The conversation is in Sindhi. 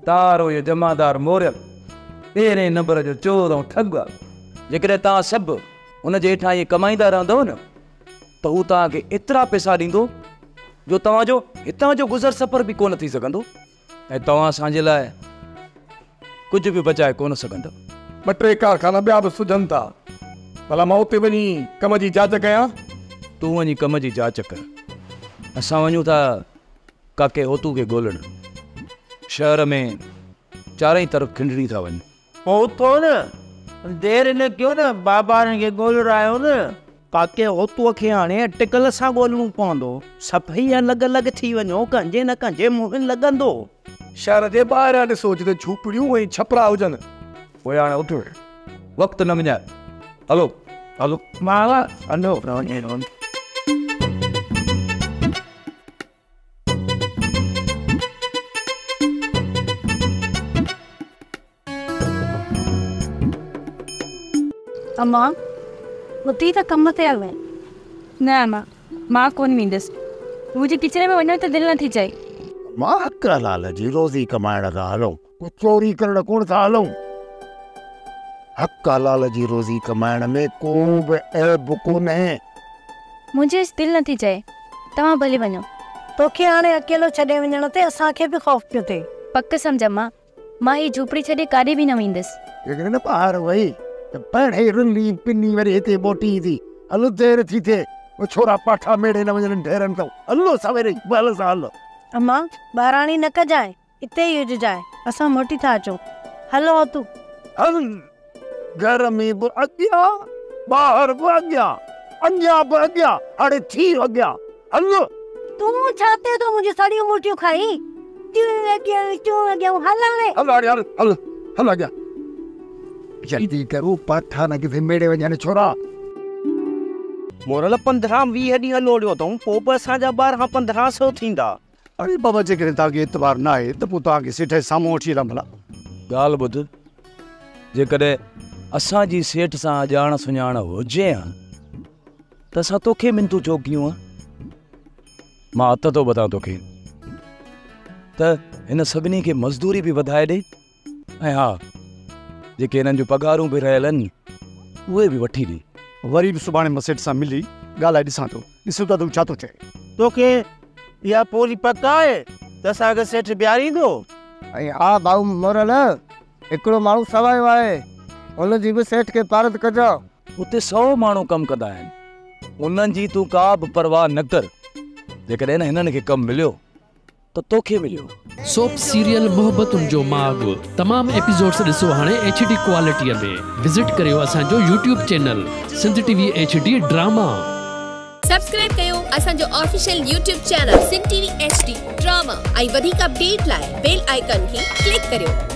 تارو اهو جمعدار موريل پهرين نمبر جو چور ۽ ٺڳ آهي. جيڪڏهن توهان سڀ هن جي هيٺان ائين ڪمائيندا رهندؤ نه ته هو توهان کي ايترا پئسا ڏيندو جو توهان جو هتان جو گذر سفر به ڪونه ٿي سگهندو ۽ توهان اسان جي لاء ڪجهه به بچائي ڪونه سگهندؤ. ٻه ٽي ڪارخانا ٻيا به سجهن ٿا. ڀلا مان اتي وڃي ڪم جي جاچ ڪيان؟ تون وڃي ڪم جي جاچ ڪر. اسان وڃون ٿا ڪاڪي هوتو کي ڳولڻ. شهر ۾ چارئي طرف کنڊڻي ٿا وڃن. پوء اٿو نه، دير نه ڪيو نه، بابا هنن کي ڳولرايو نه. ڪاڪي هوتوء کي هاڻي اٽڪل سان ڳولڻو پوندو. سڀئي الڳ الڳ ٿي وڃو، ڪنهن جي نه ڪنهن جي منهن لڳندو. شهر جي ٻاهريان ڏسو، جتي جهوپڙيون ۽ ڇپرا هجن. پوء هاڻي اٿ، وقت نه وڃاء، هلو هلو. ماوا هلو. امان، اٿي ته ڪم تي هل. نه امان، مان ڪونه ويندس. منهنجي ڪچري ۾ وڃڻ ته دل نٿي چئي. مان حق حلال جي روزي ڪمائڻ ٿا هلون، ڪو چوري ڪرڻ ڪونه ٿا هلون. حق حلال جي روزي ڪمائڻ ۾ ڪو به عيب ڪونهي. منهنجي دل نٿي چئي، توهان ڀلي وڃو. توکي هاڻي اڪيلو ڇڏي وڃڻ تي اسان کي به خوف پيو ٿئي. پڪ سمجهه امان، مان هي جهوپڙي ڇڏي ڪاڏي به نه ويندس. جيڪڏهن نه ٻاهر وئي ته پهرين رلي پني وري هتي موٽي ايندي. هل دير ٿي ٿئي، او ڇورا پاٺا ميڙي نه وڃن ڍيرن تان. هل سويري ئي هل سان هل. امان، ٻاراڻي نه ڪجانء، اتي ئي هججانء، اسان موٽي ٿا اچون. هلو هتو. هل گهر ۾ به اڳيان، ٻاهر به اڳيان، اڃا به اڳيان، هاڻي ٿي اڳيان. هل. تون ڇا تي ٿو منهنجون سڙيون موٽيون کائين؟ تون اڳيان، تون اڳيان، هل هاڻي. هل هاڻي هل، هل، هل اڳيان. جلدي ڪرو، پاٺا نه ڪٿي ميڙي وڃن ڇورا. مورل 15 20 ڏينهن لوڙيو اٿئون، پوء به اسان جا 12 15 سئو ٿيندا. اڙي بابا جيڪڏهن توهان کي اعتبار نه آهي ته پوء توهان کي سيٺ جي سامهون وٺي هلان ڀلا. ڳالهه ٻڌ، جيڪڏهن اسان جي سيٺ سان ڄاڻ سڃاڻ هجي ها ته اسان توکي منتون ڇو ڪيون ها؟ مان هٿ ٿو ٻڌان توکي ته هن سڀني کي مزدوري به وڌائي ڏي ۽ ها جيڪي هنن جون پگهارون به رهيل آهن اهي به وٺي ڏي. وري به سڀاڻي مان سيٺ سان ملي ڳالهائي ڏسان ٿو. ڏسون ٿا ته هو ڇا ٿو چئي. توکي اها پوري پڪ آهي ته اسان کي سيٺ بيهاريندو؟ ۽ ها ڀائو مورل، هڪڙو ماڻهو سوايو آهي، ان جي به سيٺ کي پارت ڪجان. اتي 100 ماڻهو ڪم ڪندا آهن، انهن جي تون ڪا به پرواهه نه ڪر. جيڪڏهن هنن کي ڪم مليو ته توکي مليو. سوپ سيريل محبتن جو ماڳ تمام ايپيسوڊس ڏسو هاڻي ايڇ ڊي ڪوالٽي ۾ وزٽ ڪريو اسان جو YouTube channel Sindh T V H D drama. Subscribe ڪيو اسان جو official YouTube channel Sindh T V H D drama ۽ وڌيڪ اپڊيٽ لاء بيل آئيڪان کي ڪلڪ ڪريو.